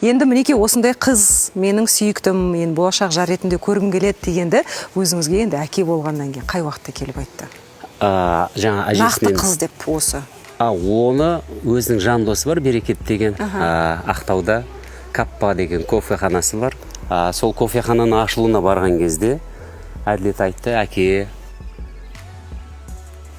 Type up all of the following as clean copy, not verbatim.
Енді мінекей осындай қыз менің сүйіктім, мен болашақ жар ретінде көргім келеді дегенді өзіңізге енді әке болғаннан кейін қай уақытта келіп айтты? Жаңа нақты әжесінен қыз деп осы. Оны өзінің жан досы бар, Берекет деген, Ақтауда Каппа деген кофеханасы бар. Сол кофехананың ашылуына барған кезде Әділет айтты: әке,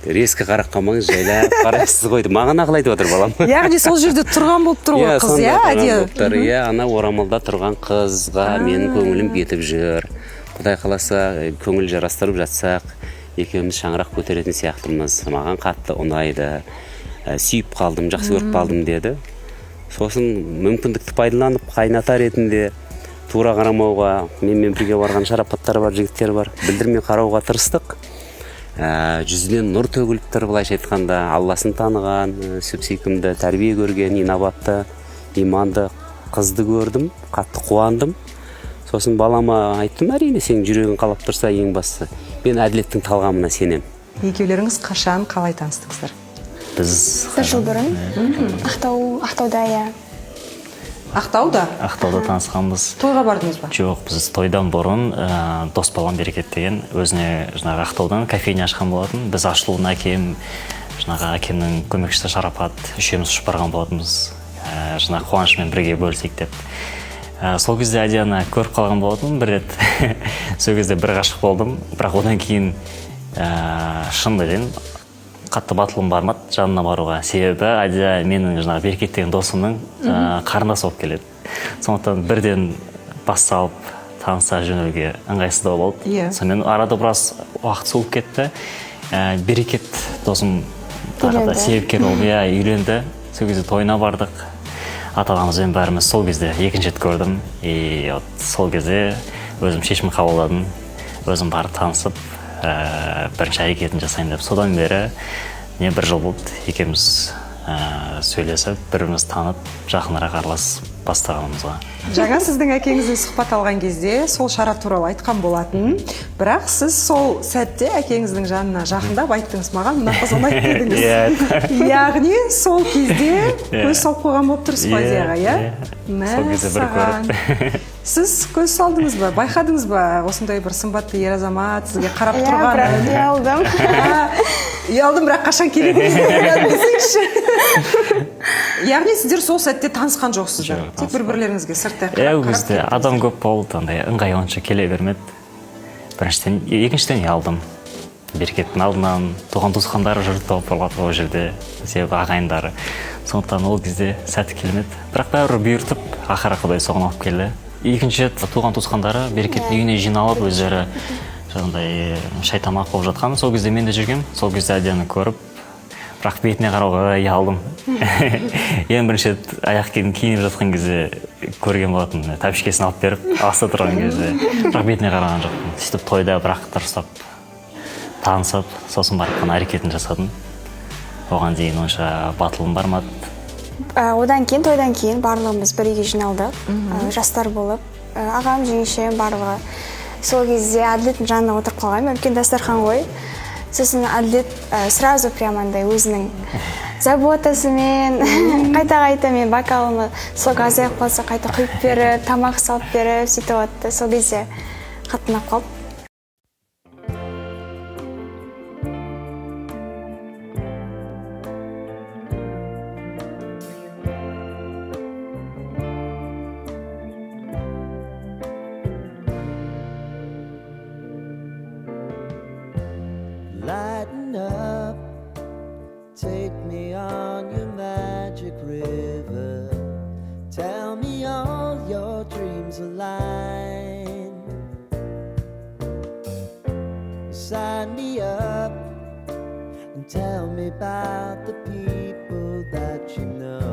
резко қарап қалмаңыз, жайлап қарайсыз ғой деп. Маған ақыл айтып отыр балам. Яғни сол жерде тұрған болып тұр ғой қыз, сонда иә, тұрған әдейі. болып тұр, иә, ана орамалда тұрған қызға менің көңілім кетіп жүр. Құдай қаласа, көңіл жарастырып жатсақ, екеуміз шаңырақ көтеретін сияқтымыз. Маған қатты ұнайды. Сүйіп қалдым, жақсы көріп қалдым деді. Сосын мүмкіндікті пайдаланып, қайната ретінде тура қарамауға, менімен бірге барған Шарапаттар бар, жігіттер бар, білдірмей қарауға тырыстық. Жүзінен нұр төгіліп тұр, былайша айтқанда, Алласын таныған, сүп сүйкімді, тәрбие көрген, инабатты, иманды қызды көрдім, қатты қуандым. Сосын балама айттым: әрине, сенің жүрегің қалап тұрса, ең бастысы, мен Әділеттің талғамына сенем. Екеулеріңіз қашан, қалай таныстыңыздар? Біз бір жыл бұрын Ақтауда, иә. Ақтауда? Ақтауда танысқанбыз. Тойға бардыңыз ба? Жоқ, біз тойдан бұрын дос балам Берекет деген өзіне жаңағы Ақтаудан кофейня ашқан болатын. Біз ашылуына әкем, жаңағы әкемнің көмекшісі Шарапат, үшеуміз ұшып барған болатынбыз. Жаңағы қуанышымен бірге бөлісейік деп. Сол кезде Адияны көріп қалған болатынмын бір рет. Сол кезде бір ғашық болдым, бірақ одан кейін шынымды айтайын, қатты батылым бармады жанына баруға. Себебі Адия менің жаңағы Берекет деген досымның қарындасы болып келеді. Сондықтан бірден бас салып таныса жөнелуге ыңғайсыздау болды. Сонымен арада біраз уақыт суып кетті. Берекет досым тағы да Үйленді. себепкер болып, иә, үйленді. Сол кезде тойына бардық ата анамызбен бәріміз. Сол кезде екінші рет көрдім. И вот сол кезде өзім шешім қабылдадым, өзім барып танысып, бірінші әрекетін жасайын деп. Содан бері не бір жыл болды екеуміз сөйлесіп, бір бірімізді танып, жақынырақ араласып бастағанымызға. Жаңа сіздің әкеңізден сұхбат алған кезде сол шара туралы айтқан болатын, бірақ сіз сол сәтте әкеңіздің жанына жақындап айттыңыз: маған мына қыз ұнайды дедіңіз. Иә. Яғни сол кезде көз салып қойған болып тұрсыз ғой Иә, Адияға, иә? иә. Сол кезде бір Мәссаған. көріп. Сіз көз салдыңыз ба, байқадыңыз ба осындай бір сымбатты ер азамат сізге қарап Иә, бірақ тұрғанын? ұялдым. Ұялдым, бірақ қашан келеді деп ойладым десеңізші. Яғни сіздер сол сәтте танысқан жоқсыздар? Жоқ, тек бір бірлеріңізге сырттай Иә, қарап ол кезде қарап. адам көп болды, андай ыңғай онша келе бермеді біріншіден, екіншіден ұялдым Берекеттің алдынан, туған туысқандары жұрт болып болады ол жерде, себебі ағайындары. Сондықтан ол кезде сәті келмеді, бірақ бәрібір бұйыртып, ақыры Құдай соған алып келді. Екінші рет туған туысқандары Берекеттің үйіне жиналып, өздері жаңағыдай шай тамақ болып жатқан, сол кезде мен де жүргенмін. Сол кезде Адияны көріп, бірақ бетіне қарауға ұялдым. Ең бірінші рет аяқ киім киініп жатқан кезде көрген болатынмын, тәпішкесін алып беріп астында тұрған кезде, бірақ бетіне қараған жоқпын. Сөйтіп тойда бірақ дұрыстап танысып, сосын барып қана әрекетін жасадым. Оған дейін онша батылым бармады. Одан кейін, тойдан кейін барлығымыз бір үйге жиналдық. Жастар болып, ағам, жеңешем, барлығы. Сол кезде Әділеттің жанына отырып қалғанмын, үлкен дастархан ғой. Сосын Әділет сразу прям андай өзінің заботасымен қайта қайта мен бокалыма сок азайып қалса, қайта құйып беріп, тамақ салып беріп, сөйтіп отты. Сол кезде қатты ұнап қалды. Lighten up, take me on your magic river. Tell me all your dreams align. Sign me up and tell me about the people that you know.